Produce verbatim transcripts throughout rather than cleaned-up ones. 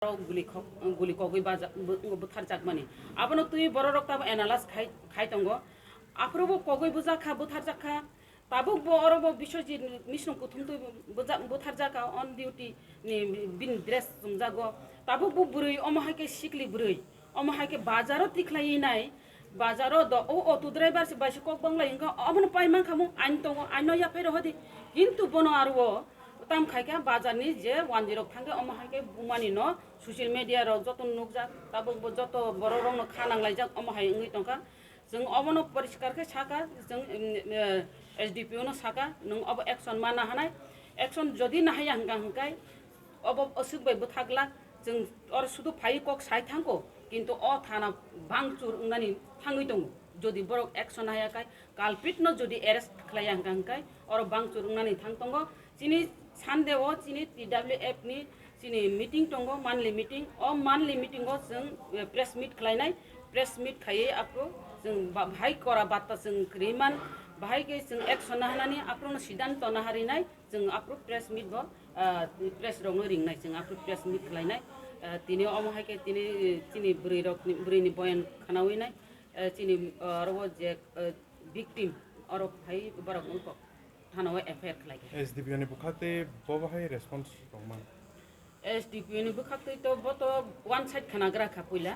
Aro guli khok-, guli kogwi baja-, bu-, butharjakmani. Abono twi bororok tamo analyze khai, khai tongo. Aphuru bo kogwi bujakha, butharjakha. Tabuk bo oro bo Biswajit Misno kuthum twi buja-, butharjakha on duty ni bini dress chumjago. Tabuk bo bwrwi omo hai khe sikli bwrwi. Omo hai khe bazaro tikhlaiwi nai. Bazaro do o auto driver se bai se kok banglai wngkha. Obono pai mankha mo ain tongo, aino yaphai rohodi. Kintu bono aro o tam khai khe bazarni je wanjwi rok thangkhe omo hai khe bumani no social media rok joto nukjak, tabuk bo joto borok rok no kha nanglaijak omo hai wngwi tongkha. Chwng obono poriskar khe saka, chwng, em, eh, S D P O no saka, nwng obo action ma nahanai, action jodi nahaya hwnka hwnkai obo aswk bai bwthaglak, chwng oro sudu phai kok sai thangko, kintu o thana bangchur wngnani thangwi tongo, jodi borok action nahaya khai, culprit no jodi arrest khlaiya hwnka hwnkai oro bangchur wngnani thang tongo. Chini Sunday o chini T W F ni chini meeting tongo, monthly meeting. O monthly meeting o chwng, eh, press meet khlainai, press meet khaiwi aphuru chwng ba-, bahai kora batta chwng kwrwi man, bahai khe chwng action nahanani, aphuru no siddhanto naharinai, chwng aphuru press meet bo, ah, press rok no ringnai, chwng aphuru press meet khlainai. Ah, tini omo hai khe tini, eh, chini bwrwi rok ni, bwrwi ni boyan khanawi nai, eh, chini, ah, oro o je, eh, victim oro phai borok wngkok. Thana o F I R khlai kha. S D P O ni bwkhak tei bo bahai response tongman? S D P O ni bwkhak tei to bo to one side khwnagra kha puila.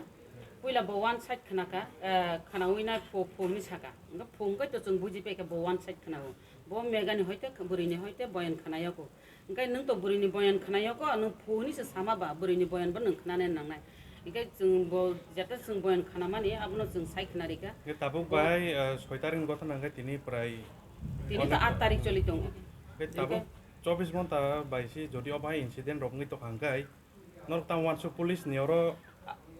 Puila bo one side khwna kha, eh, khwnawi na pho, pho hinwi saka. Wngkha pho wngkhe to chwng buji pai kha bo one side khwnao. Bo megani hoite, bwrwini hoite boyan khwnayako. Wngkha nwng to bwrwini boyan khwnayako, nwng pho hinwi se sama ba bwrwini boyan bo nwng khwnanai nangnai. Hingkhe chwng bo jeta chwng boyan khwnamani abono chwng sai khwna rikha. Hingkhe tabuk bo bahai, eh, soi tarik ni gotha nangkhe tini prai Tini to aat tarik choli tongo. Hingkhe tabuk Hingkhe chobbish ghonta bai se jodi o bahai incident rok wngwi tongkha hingkhe norok tamo wansuk police ni oro,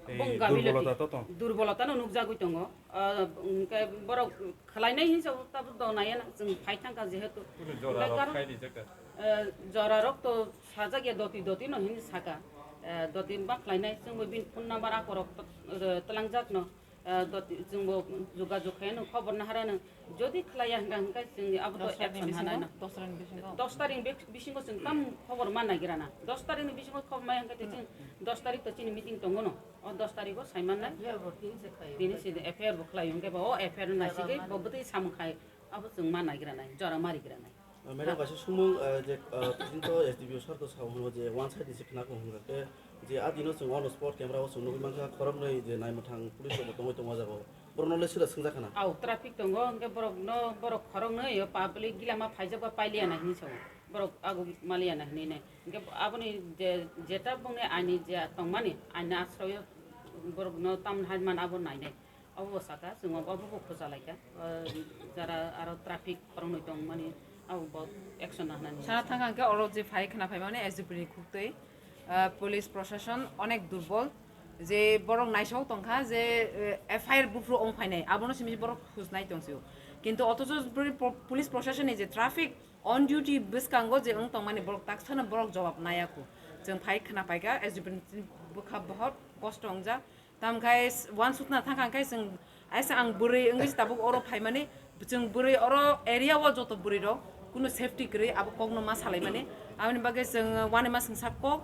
eh, Bong gamilo durbolota ti-, to tong. Durbolota no nukjagwi tongo. Ah, hingkhe borok khlainai hinsa tabuk do naiya na chwng phai thangkha jehetu. Kunu jora Hingkhe rok kano-, khai di jaka. Eh, jora rok to sajak ya doti doti no hinwi saka. Eh, doti ma khlainai chwngbo bini phone number akorok to, eh, twlangjak no. Eh, doti, chwngbo jogajog khaino khobor naharano. Jodi khlaiya hwnka hwnka chwng abo to Dos tarik ni action bisingo? Hanai na. Dos tarik ni bisingo? Dos tarik ni bik-, bisingo chwng tam khobor ma nagira na. Dos tarik ni bisingo khobor maya hwnka chwng dos tarik to chini meeting tongo no. O dos tarik o sai man nai. F I R bo tin se khayo. Tini se F I R bo khlai hwnka ba o F I R na sigwi bo bwtwi samung khai abo chwng ma nagira nai. Jora ma rigira nai. Ah, madam, kaisa sumung, ah, je, ah, tini to S D P O sir to sao hwngo je one side ni se khna kong hwnga khe je a dino chwng on spot camera o chwng nugwi mankha khoroknwi je naimwthang police rok bo tongwi tongo o jaga o. Borok no le sira swngjak khna. Au, traffic tongo, hwnkhe borok no, borok khoroknwi o public gila ma phaijak ba pailiya na hinwi sao. Borok ago maliya na hinwi nai. Hwnkhe aboni je, jeta bongni aini je tongmani, aini asroyo borok no tamni hai man abo nainai. Abo bo saka, chwng abo bo khucha laikha. O, jara aro traffic khoroknwi tongmani, abo bo action na hwnani. Sana thang hwnkhe oro je phai khna phaimani S D P ni khuktwi, ah, police proshashan onek durbol, je borok naisok tongkha je, eh, F I R buphuru ong phainai, abono simi borok khusnai tongsio. Kintu othocho bri-, po-, police proshashan ni je traffic on duty bwskango je wng tongmani borok taksano borok jawab naiya khu. Chwng phai khna paikha S D P ni bwkha bohot kosto wngjak. Tamkhe s-, wansukna thangkha khe chwng, aisa ang bwrwi wngwi se tabuk oro phaimani, chwng bwrwi oro area o joto bwrwi rok kunu safety kwrwi abo kokno ma salaimani. Aboni bagwi chwng uanama swngsa kok,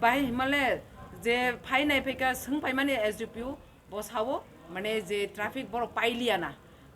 bahai himale je phainai phaikha swng phaimani S D P O bo sao, mane je traffic borok pailiya na.